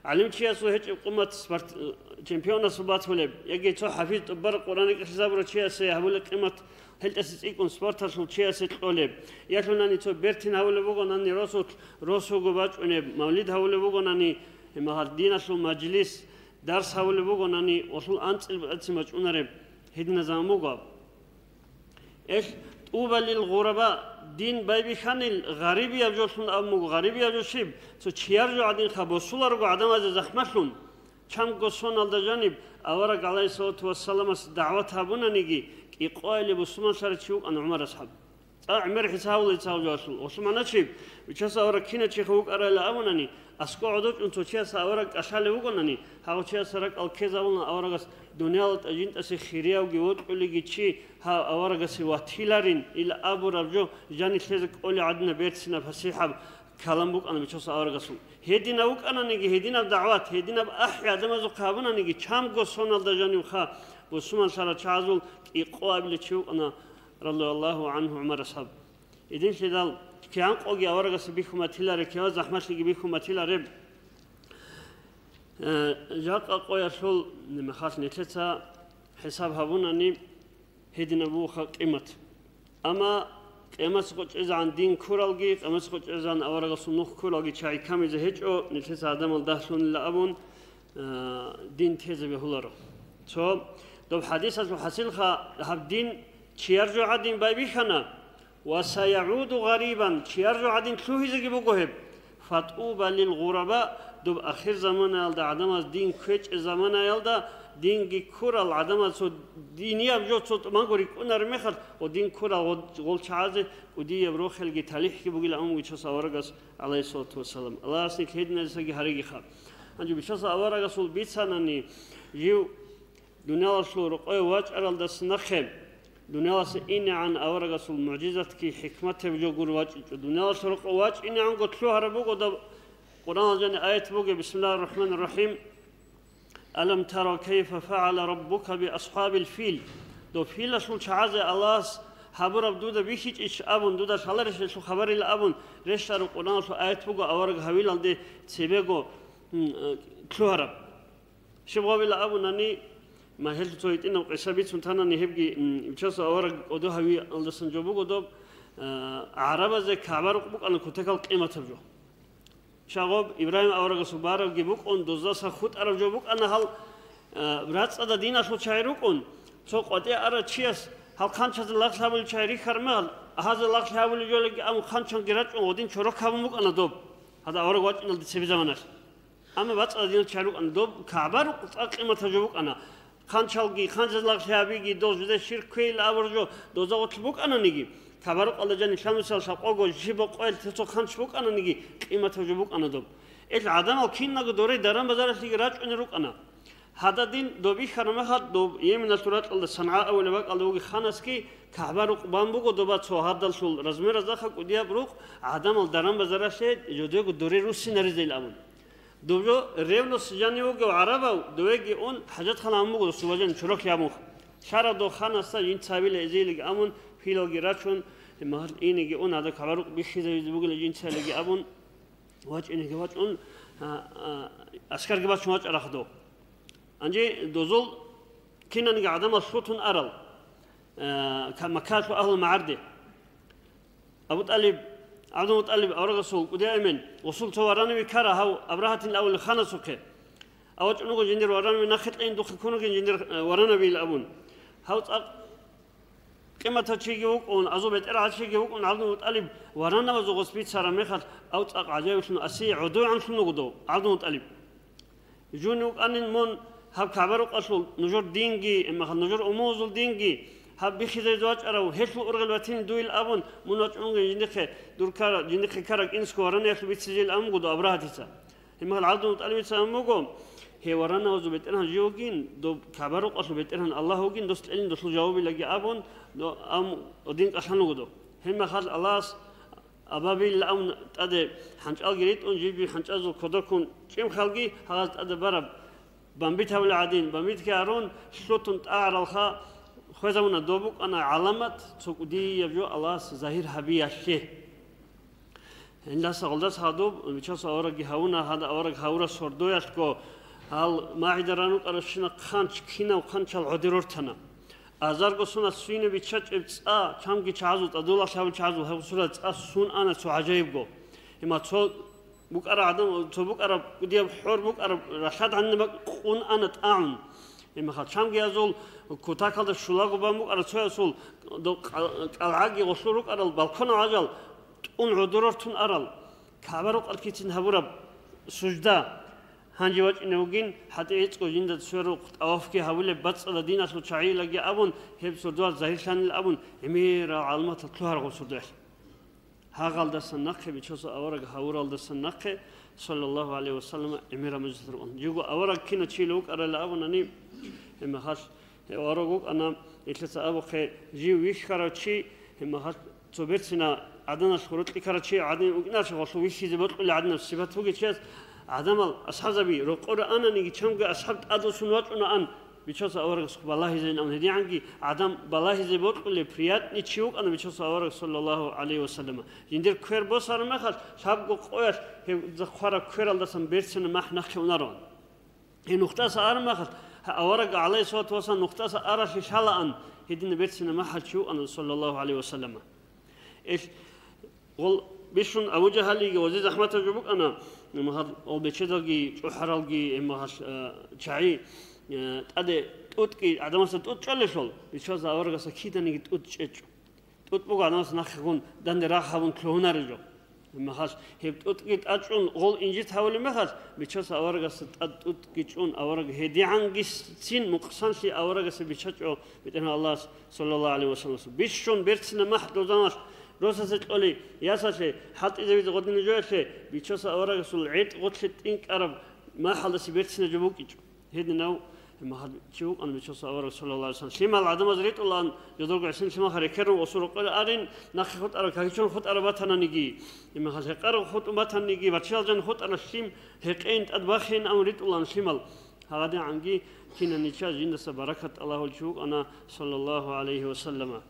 ГӀалимчиясул гьечӀеб къимат спорт-, чемпионасул батулеб, яги цо хӀафиз тӀубараб Къуран рекӀелъизабурав чиясе гьабулеб къимат гьелдаса цӀикӀкӀун спорталъул чиясе кьолеб. Ялъунани цо бертин гьавулеб бугонани росулъ росуго бачӀунеб, мавлид гьавулеб бугонани, гьеб мехалъ диналъул мажлис, дарс гьавулеб бугонани, гъолъул анцӀил бацин бачӀунареб, гьединаб заман буго гьаб. Эл, тӀуба лил гъураба, дин байбихьанил гъарибияб жолъун абун буго. Гъарибияб жо щиб? Цо чияр жо гӀадинха босуларого гӀадамазе захӀмалъун. Чамго соналда жаниб авараг, гӀалайгьиссалату вассаламас, дагӀват гьабунаниги, кӀикъоялде бусурманлъарав чи вукӀана ГӀумар асхӀаб. ЦӀакъ гӀемер хӀисаб гьабулел цо гьав жоялъул. Гъолъул магӀна щиб? Бичасул авараг кинав чихъа вукӀарайилан абунани, аскӀов гӀодов чӀун цо чияс авараг кӀалъалев вугонани, гьав чияс ракӀал ккезабулан аварагас дуниялалда жиндасе хириявги вокьулевги чи гьав аварагасе ватиларин, ил абураб жо жанилъезе кӀолеб гӀадинаб берцинаб пасихӀаб калам букӀана бичасул аварагасул. Гьединав вукӀананиги, гьединаб дагӀват, гьединаб ахӀи гӀадамазухъе гьабунаниги, чамго соналда жанивха бусурманлъарал чагӀазул кӀикъоабилев чи вукӀана, радияллагьу гӀангьу, ГӀумар асхӀаб. Гьединлъидал кигӀан къоги аварагасе бихьун батилареб, кигӀан захӀмалъиги бихьун батилареб. Э, жакъа къоялъул мехалъ нилъеца хӀисаб гьабунани, гьединаб бугоха къимат. Амма къиямасеб къо чӀезегӀан дин ккуралги, къиямасеб къо чӀезегӀан аварагасул нух ккуралги чагӀи камизе гьечӀо, нилъеца гӀадамал дагьлъунила абун, э, дин тезе бегьуларо. Цо, доб хӀадисалъул хӀасилха, гьаб дин чияр жо гӀадин байбихьана, «Ва саягӀуду гъарибан», чияр жо гӀадин лъугьизеги буго гьеб. «ФатӀуба лил гъураба», доб ахир заманаялда гӀадамаз дин ккечӀеб заманаялда, динги ккурал гӀадамаз цо динияб жо цо тӀамаго рикӀкӀунареб мехалъ, гъо дин ккурал гъо-, гъол чагӀазе кӀудияб рохелги талихӀги бугилан амуги чияс аварагас, гӀалайгьиссалату вассалам. Аллагьас нилъ гьединасаги гьарегиха. Гьанже бичасул аварагасул бицанани, жив дуниялалъул рокъове вачӀаралдаса нахъе, дуниялалъе инегӀан аварагасул мугӀжизатги хӀикматаб жо гуро вачӀичӀо. Дуниялалъул рокъов вачӀинегӀанго лъугьараб буго доб Къуръаналъ жани аят буго: «Бисмиллагьир рахӀманир рахӀим. «Алам тара кайфа фагӀала раббука би асхӀабил фил?» Дов филалъул чагӀазе Аллагьас гьабураб дуда бихьичӀищ абун, дуда лъаларищ гьелъул хабарил абун, рещтӀараб Къуръаналъул аят буго авараг гьавилалде цебего, м, э, лъугьараб. Щиб гьавила абунани, ма гьелъул цо гьитӀинаб къиса бицун танани, гьебги, м, Бичасул авараг кӀодо гьавиялдасан жо буго доб, э, гӀарабазе КагӀба рукъ букӀана кутакал къиматаб жо. Чагъоб Ибрагьим аварагасул барабги букӀун, доздаса хутӀараб жо букӀана гьал, э, рацӀцӀада диналъул чагӀи рукӀун, цо къватӀи арав чияс гьал хъанчазда лагълъи гьабулел чагӀи рихьараб мехалъ, гьазда лагълъи гьабулеб жолаги абун хъанчанги рачӀун гъодин чорок гьабун букӀана доб, гьадаб авараг вачӀиналде цебе заманалъ. Амма бацӀцӀадинал чагӀи рукӀана, доб КагӀба рукъ цӀакъ къиматаб жо букӀана. Хъанчалги, хъанчаз лагълъи гьабиги, дол жуде ширк кквейил абур жо доза гъорлъ букӀананиги, КагӀба рукъалда жанив лъан вуссал лъабкъого жиб къоялъ цо хъанч букӀананиги, къиматаб жо букӀана доб. Ил гӀадамал киналго дорей даран-базаралъеги рачӀунел рукӀана. Гьададин доб бихьараб мехалъ, доб Йеменалъул ракьалда СанагӀа абулеб бакӀалда вугеб ханасги КагӀба рукъ бан буго доба цо гьадалъул размераздаха кӀудияб рукъ, гӀадамал даран-базаралъе жодего доре руссинаризейил абун. Доб жо ревность жанив вугев гӀарабав довеги ун хӀажатхана гьабун буго досул важен чорохъе гьабун. Лъарав дов ханасда жинца гьабила эзейилги абун, филалги рачун, гьеб мехалъ инеги ун, гьадаб КагӀба рукъ биххизавизе бугила жинцайилги абун, вачӀинеги вачӀун, а, а, аскарги бачун вачӀарахъ дов. Гьанже дозул кинаниги гӀадамал лъутун арал, а, ка-, Маккалъул агьлу магӀарде. Абу ТӀалиб, ГӀабдулмутӀалиб аварагасул кӀудияй эмен, гъосул цо варанаби ккара гьав Абрагьатин абулел ханасухъе. Авачун вуго жиндир варанаби нахъе кьейин духъе ккун вугин жиндир, э, варанабийил абун. Гьав цӀакъ къиматав чиги вукӀун, азул бетӀергьан чиги вукӀун ГӀабдулмутӀалиб варанабазул гъос бицараб мехалъ, гьав цӀакъ гӀажаиблъун асие гӀодовегӀанлъун вуго дов ГӀабдулмутӀалиб. Жуни вукӀанин мун гьаб КагӀба рукъалъул, нужер динги, имахал нужер умумузул динги, гьаб биххизаризе вачӀарав, гьелъул ургъел батин дуйил абун, мун вачӀун вугин жиндихъе дур ккара-, жиндихъе ккараб кӀинсго варанаялъул бицизейил абун буго дов Абрагьатица. Имахал ГӀабдулмутӀалибица абун буго, гьев варанабазул бетӀергьан жив вугин, доб КагӀба рукъалъул бетӀергьан Аллагь вугин, дос кьелин долъул жавабилаги абун, до-, ам-, дин кӀалъан вуго дов. Гьеб мехалъ Аллагьас Абабил абун тӀаде хӀанчӀалги ритӀун, жиб-жиб хӀанчӀазул кодор ккун чӀимхалги, гьагъаз тӀаде бараб бамбит гьабулеб гӀадин, бамбитги гьарун, лъутун тӀагӀаралха, хвезабуна доб букӀана гӀаламат цо кӀудияб жо Аллагьас загьир гьабиялъе. Гьелдаса гъолдаса гьадуб Бичасул аварагги гьавуна, гьадаб авараг гьавураб сордоялъго гьал магӀида ран рукӀарабщина хъанч, кинав хъанчал гӀодор рортана. Азарго соналъ свине биччачӀеб цӀа, чамги чагӀазул, тӀадулахъ лъабул чагӀазул гьев сурал цӀа сун ана цо гӀажаибго. Гьема цо букӀараб гӀадам, цо букӀараб кӀудияб хӀор букӀараб ралъад гьаниб къун ана тӀагӀун. Гьемахал чамгиязул кутакалда щулаго бан букӀараб цоясул до-, кьа-, кӀалгӀаги гъолъул рукӀарал балконал гӀажал тӀун гӀодор рортун арал, КагӀба рукъалъ кицин гьабураб сужда. Гьанже вачӀине вугин, гьатӀи гӀицӀго жинда сверухъ тӀавафги гьабулеб бацӀцӀала диналъул чагӀилаги абун, гьеб сордоялъ загьирлъанил абун, гӀемерал гӀаламатал лъугьаргъун сордоялъ. Гьагъалдасан нахъе, Бичасул авараг гьавуралдасан нахъе, саллаллагьу гӀалайгьи ва саллама, гӀемерал мужалъ рукӀун. Жиго авараг кина чийила вукӀарайилан абунани, гьеб мехалъ, гьев авараг вукӀана, гьелъица абухъе, жив вихьарав чи, гьеб мехалъ, цо берцина гӀаданалъ гъоркье ккарав чи гӀадин вукӀинарищ гъолъул вихьизе бокьулел гӀадинаб сипат бугев чияс гӀадамал, асхӀабзаби, рокъоре ананиги, чамги асхӀаб тӀадвуссун вачӀунаан, Бичасул аварагасухъ балагьизейин абун, гьедигӀанги гӀадам балагьизе бокьулев приятный чи вукӀана Бичасул авараг, саллаллагьу гӀалайгьи ва саллама. Жиндир квер босараб мехалъ, лъабго къоялъ гьев хъвараб квералдасан берцина махӀ нахъе унароан. Гьеб нухдаса араб мехалъ, гьа, авараг, гӀалайгьиссалату вассалам, нухдаса аралъи лъалаан, гьединаб берцина махӀал чи вукӀана, саллаллагьу гӀалайгьи ва саллама. Ил гъол бищун Абу Жагьалиги ва гьезие захӀматаб жо букӀана, гьеб мехалъ гъол бечедалги чӀухӀаралги, гьеб мехалъ, э, чагӀи, э, тӀаде тӀутӀги, гӀадамасда тӀутӀ чӀолелъул, Бичасул аварагасда киданиги тӀутӀ чӀечӀо. ТӀутӀ буго гӀадамас нахъегун данде рагъ гьабун лъугьунарел жо. Гьеб мехалъ гьеб тӀутӀги тӀачӀун гъол инжит гьавулеб мехалъ, Бичасул аварагасда тӀад тӀутӀги чӀун, авараг гьедигӀанги цин мукъсанлъи аварагасе биччачӀо БетӀергьан Аллагьас, саллаллагьу гӀалайгьи ва саллам. Бищун берцина махӀ дозаналъ, росасе кьолей, ясалъе, хӀалтӀизавизе гъодинаб жоялъе, Бичасул аварагасул гӀетӀ гъорлъе тӀинкӀараб махӀалдасе берцина жо букӀичӀо. Гьединав гьеб мехалъ чи вукӀана Бичасул авараг, саллаллагьу гӀалайгьи ва саллам. Лъимал гӀадамаз ритӀулаан, жодорго гӀисин лъималха рекерун осул рокъоре арин, нахъе хутӀараб, кагичун хутӀараб батананиги, гьеб мехалъ гьекъараб хутӀун батаниги, бачиял жан хутӀараб лъим гьекъейин тӀад бахейин абун ритӀулаан лъимал. ГьадигӀанги кинанича жиндаса баракат тӀалабулев чи вукӀана, саллаллагьу гӀалайгьи ва саллама.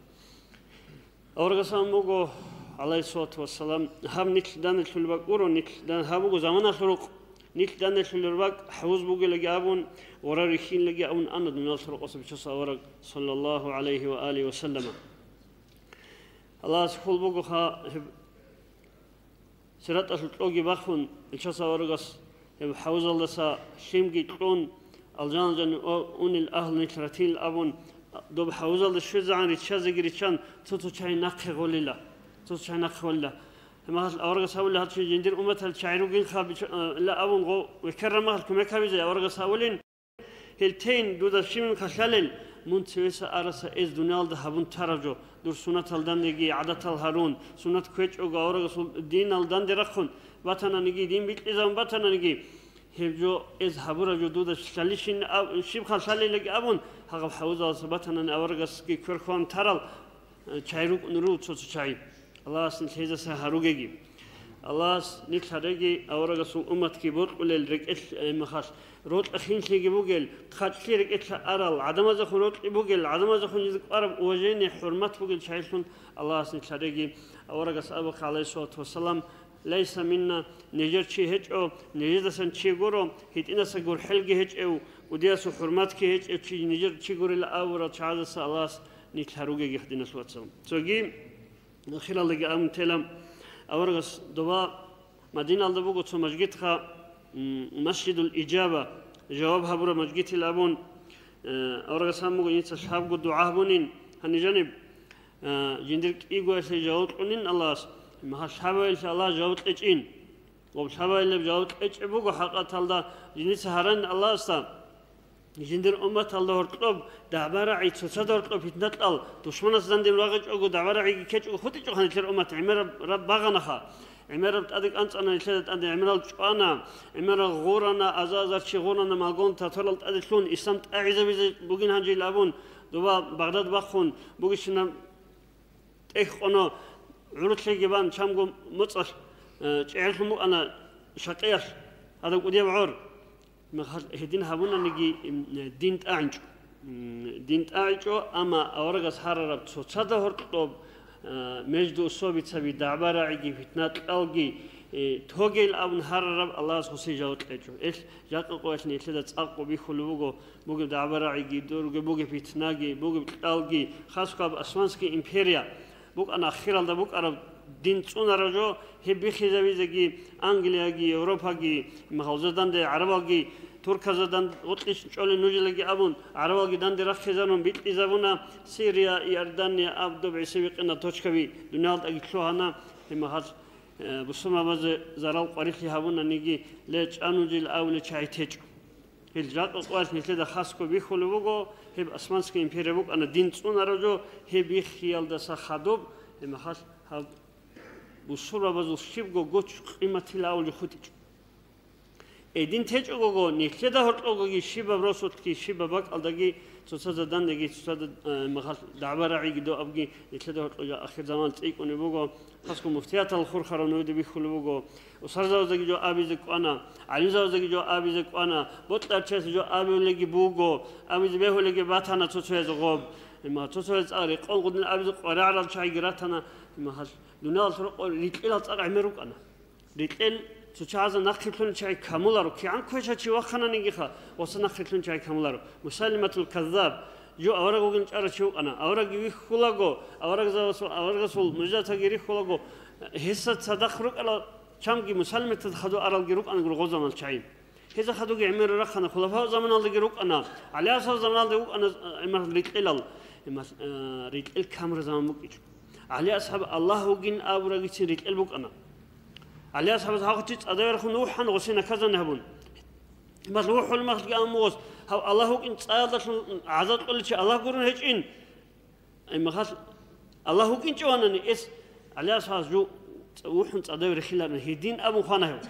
Аварагас абун буго, гӀалайгьиссалату вассалам, гьаб нилъ данделъулеб бакӀ гуро, нилъ дан-, гьаб буго заманалъул рукъ, нилъ данделъулеб бакӀ хӀавуз бугелаги абун, гъорар рихьинлаги абун ана дуниялалъул рукъаса Бичасул авараг, саллаллагьу гӀалайгьи ва алигьи ва саллама. Аллагьас хьул бугоха гьеб Сираталъул кьоги бахун, Бичасул аварагас гьеб хӀавузалдаса лъимги кьун, алжан-алжан о-, унел агьлу нилъ ратинил абун, доб хӀавузалда щвезегӀан риччазеги риччан, цо-цо чай нахъе гъолила, цо-цо чай нахъе гъолила. Гьеб мехалъ аварагас гьавулел гьачи жиндир умматал чай ругинха, Бича-, э, ла абун гъо-, векерра мехалъ кумек гьабизе аварагас гьавулин. Гьел тейин дуда щибин калъалел, мун цевеса араса эз дуниялда гьабун тараб жо, дур сунатал дандеги гӀадатал гьарун, сунат кквечӀого аварагасул динал данде рахъун батананиги, дин бикьизабун батананиги, гьеб жо эз гьабураб жо дуда лъалищин аб-, щиб калъалелаги абун, гьагъаб хӀавузалдаса батанани аварагасги кверхъван тарал, э, чай рукӀун руго цо-цо чай. Аллагьас нилъ гьезаса гьаругеги. Аллагьас нилъ гьареги, аварагасул умматги бокьулел рекӀелъ, э, мехалъ, рокьа хинлъиги бугел, хъалъи рекӀелъа арал, гӀадамазехун рокьи бугел, гӀадамазехун жезе кӀвараб уважение, хӀурмат бугел чагӀилъун Аллагьас нилъ гьареги. Аварагас абухъе, гӀалайгьиссалату вассалам, «Лайса минна», нижер чи гьечӀо, нижедасан чи гуро, гьитӀинаса гурхӀелги гьечӀев, кӀудиясул хӀурматги гьечӀев чи нижер чи гурила абурал чагӀаздаса Аллагьас нилъ гьаругеги, диналъул вацал. Цоги Ахиралдаги абун тела, аварагас доба Мадиналда буго цо мажгитха, м, Масжидул Иджаба, жаваб гьабураб мажгитил абун, э, аварагас гьабун буго, инца лъабго дугӀа гьабунин, гьанижаниб, э, жиндир кӀигоялъе жаваб кьунин Аллагьас, гьаб лъабаялъе Аллагьас жаваб кьечӀин. Гъоб лъабаялъе жаваб кьечӀеб буго хӀакъаталда, жиндица гьаран Аллагьасда. Жиндир умматалда гьоркьоб дагӀба-рагӀи, цоцазда гьоркьоб питна кьал, душманас данде рагъичӀого, дагӀба-рагӀиги ккечӀого хутӀичӀо гьанилъер уммат гӀемераб раб багъанаха. ГӀемераб тӀаде кӀанцӀана, нилъеда тӀаде гӀемерал чӀвана, гӀемерал гъурана, аза-азар чи гъурана, малгун таторал тӀаде лъун, ислам тӀагӀизабизе бугин гьанжил абун, доба Багъдад бахун бугищинаб тӀехь къоно гӀурулъеги бан чамго моцӀалъ, э, чӀегӀерлъун букӀана шакъиялъ, гьадаб кӀудияб гӀор. Мехалъ гьедин гьабунаниги, м, дин тӀагӀинчӀо. М, дин тӀагӀичӀо, амма аварагас гьарараб цоцазда гьоркьоб, э, между усобицаби, дагӀба-рагӀиги, питна-кьалги, э, тогейил абун гьарараб Аллагьас гьесие жаваб кьечӀо. Эл жакъа къоялъ нилъеда цӀакъго бихьулеб буго, бугеб дагӀба-рагӀиги, дурги бугеб питнаги, бугеб кьалги, хасго гьаб Османская империя букӀана, ахиралда букӀараб дин цӀунараб жо, гьеб биххизабизеги Англияги, Европаги, гьалзаданде гӀарабалги, турказадан гъоркьищ чӀолин нужелаги абун, гӀарабалги данде рахъизарун бикьизабуна, Сирия, Иордания, аб доб гӀиси бикъина точкаби дуниялдаги лъугьана, гьеб мехалъ, э, бусурмабазе зарал къварилъи гьабунаниги, ле чӀа нужил абулел чагӀи течӀо. Гьел жакъа къоялъ нилъеда хасго бихьулеб буго, гьеб Османская империя букӀана дин цӀунараб жо, гьеб биххиялдаса хадуб, гьеб мехалъ гьаб бусурбабазул щибго гуч-къиматила авулги хутӀичӀо. Гьедин течӀогого, нилъеда гьоркьогоги щибаб росулъги, щибаб бакӀалдаги, цоцазда дандаги, цоцазда, э, мехалъ дагӀба-рагӀиги доабги, нилъеда гьоркьо жо ахирзаман цӀикӀкӀунеб буго, хасго муфтиятал хурхарав нугӀида бихьулеб буго, Усарзаваздаги жо абизе кӀвана, гӀалимзаваздаги жо абизе кӀвана, бокьарчиясе жо абиулеги буго, абизе бегьулеги батана цо-цояз гъоб. Амма цо-цояз цӀакъ рекъон гъудин абизе къваригӀарал чагӀиги ратана. Амма гьалъ дуниялалъул рокъоб рикьилал цӀакъ гӀемер рукӀана. Рикьил цо чагӀазда нахъе лъугьунел чагӀи камуларо, кигӀан квеша чи вахъананигиха, гъоса нахъе лъугьунел чагӀи камуларо. Мусайлиматул Каззаб, жо авараг вугин чӀарав чи вукӀана. Аварагги вихьулаго, аварагзабасул, аварагасул мужизатаги рихьулаго, гьесда цадахъ рукӀарал чамги Мусалиматаз хадув аралги рукӀана гургъозамал чагӀи. Гьезда хадуги гӀемерал рахъана, хулафау заманалдаги рукӀана, ГӀалиасул заманалда вукӀана, э, гӀемер рикьилал, гӀемер, э, рикьил камра заман букӀичӀо. ГӀали асхӀаб Аллагь вугин абурагицин рикьил букӀана. ГӀали асхӀабас гьагъу чи цӀадаве рахун вухӀана гъосие наказание гьабун. Гьебмехалъ вухӀулеб мехалъги абун буго, гьав Аллагь вукӀин цӀаялдалъун гӀазаб кьолев чи Аллагь гурун гьечӀин. Гьебмехалъ Аллагь вукӀинчӀев ванани, эс ГӀали асхӀабас жо вухӀун цӀадаве рехиларин гьедин абун хвана гьев.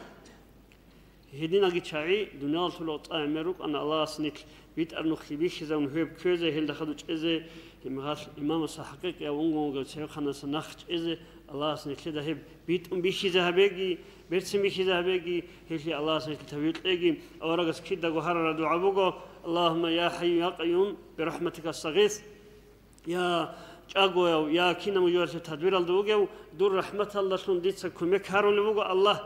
Гьединаги чагӀи дуниялалъул цӀа гӀемер рукӀана, Аллагьас нилъ битӀараб нухлъи бихьизабун гьеб кквезе, гьелда хадув чӀезе, гьебмехалъ имамасда хӀакъикъияб унго-унгояб цевехъанаса нахъ чӀезе, Аллагьас нилъеда гьеб битӀун бихьизе гьабеги, берцин бихьизе гьабеги, гьелъие Аллагьас нилъ тавфикъ кьеги. Аварагас кидаго гьарараб дугӀа буго: «Аллагьумма я хӀайю я къайюм, бирахӀматика астагъис». Я чӀагояв, я кинаб жоялъе тадбиралда вугев, дур рахӀматалдалъун дица кумек гьарулев вуго Аллагь.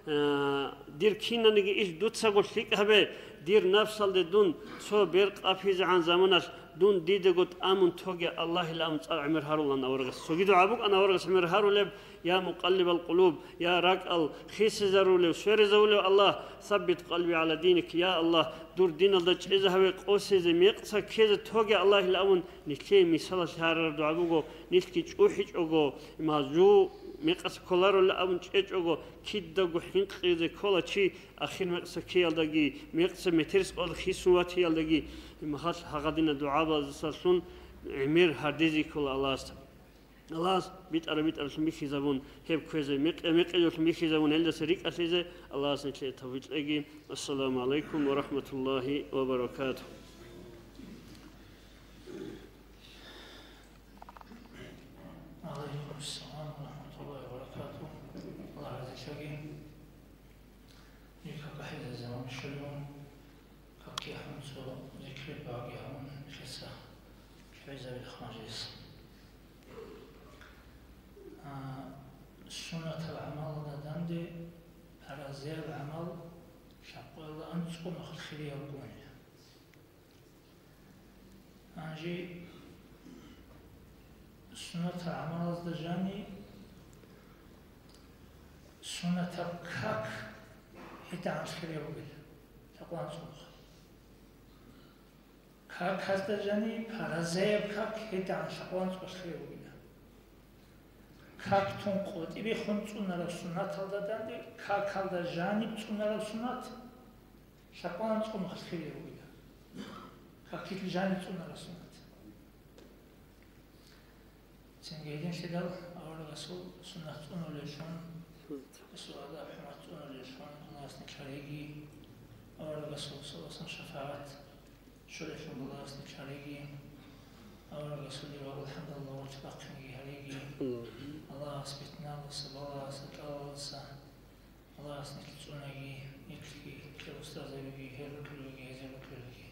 Э, дир кинаниги иш дуцаго лъикӀ гьабе, дир напсалде дун цо бер къапизегӀан заманалъ дун дидего тӀамун тоге Аллагьилан цӀар гӀемер гьарулан аварагас. Цоги дугӀа букӀана аварагас гӀемер гьарулеб: «Я мукъаллибал къулуб, я ракӀал хисизарулев, сверизавулев Аллагь, саббит къалби гӀала диник, я Аллагь, дур диналда чӀезе гьаве, къосизе, мекъса ккезе тоге Аллагьилан», абун, нилъее мисалалъе гьарараб дугӀа буго, нилъги чӀухӀичӀого, мазу мекъаса кколарулел абун чӀечӀого, кидаго хӀинкъизе ккола чи, ахир мекъса ккеялдаги, мекъса метерис къоялда хисун ватиялдаги, гьеб мехалъ гьагъадина дугӀабаздасалъун гӀемер гьардизе ккола Аллагьасда. Аллагьас битӀараб-битӀаралъун бихьизабун, гьеб кквезе, мекъи-мекъиялъун бихьизабун, гьелдаса рикӀкӀалъизе Аллагьас нилъее тавфикъ кьеги. Ассаламу гӀалайкум ва рахӀматуллагьи ва баракатугь. Алейкум ассалам ва рахматуллахи ва баракатугь. Аллагь разилъаги. Нилъ какахӀезабун щвелев, какахӀун цо зикру баги гьабун, нилъеца чӀезабилха мажлис. А, суннатал гӀамалалда данде паразеяб гӀамал лъабкъоялда анцӀго мехалъ хирияб бугони. Гьанже суннатал гӀамалазда жани суннатаб как гьедигӀан хирияб бугила, лъабкъоялда анцӀго мехалъ. Каказда жани паразеяб как гьедигӀан лъабкъоялда анцӀго мехалъ хирияб бугила. Как тун къотӀи биххун цӀунараб суннаталда данде, какалда жаниб цӀунараб суннат лъабкъоялда анцӀго мехалъ хирияб бугила. Какилъ жаниб цӀунараб суннат. Цинги гьединлъидал аварагасул суннат цӀунулеллъун, гьесул адаб-хӀурмат цӀунулеллъун Аллагьас нилъ гьареги, аварагасул саллаллагьу гӀалайгьи ва саллам шафагӀат щолеллъун Аллагьас нилъ гьареги, аварагасул ривал-хӀамдалда гъоркь бахъинги гьареги, Аллагьас питналдаса, балагьаса, кӀалалдаса Аллагьас нилъ цӀунаги, нилъги, нилъер устарзабиги, гьел рокьулелги, гьезие рокьулелги.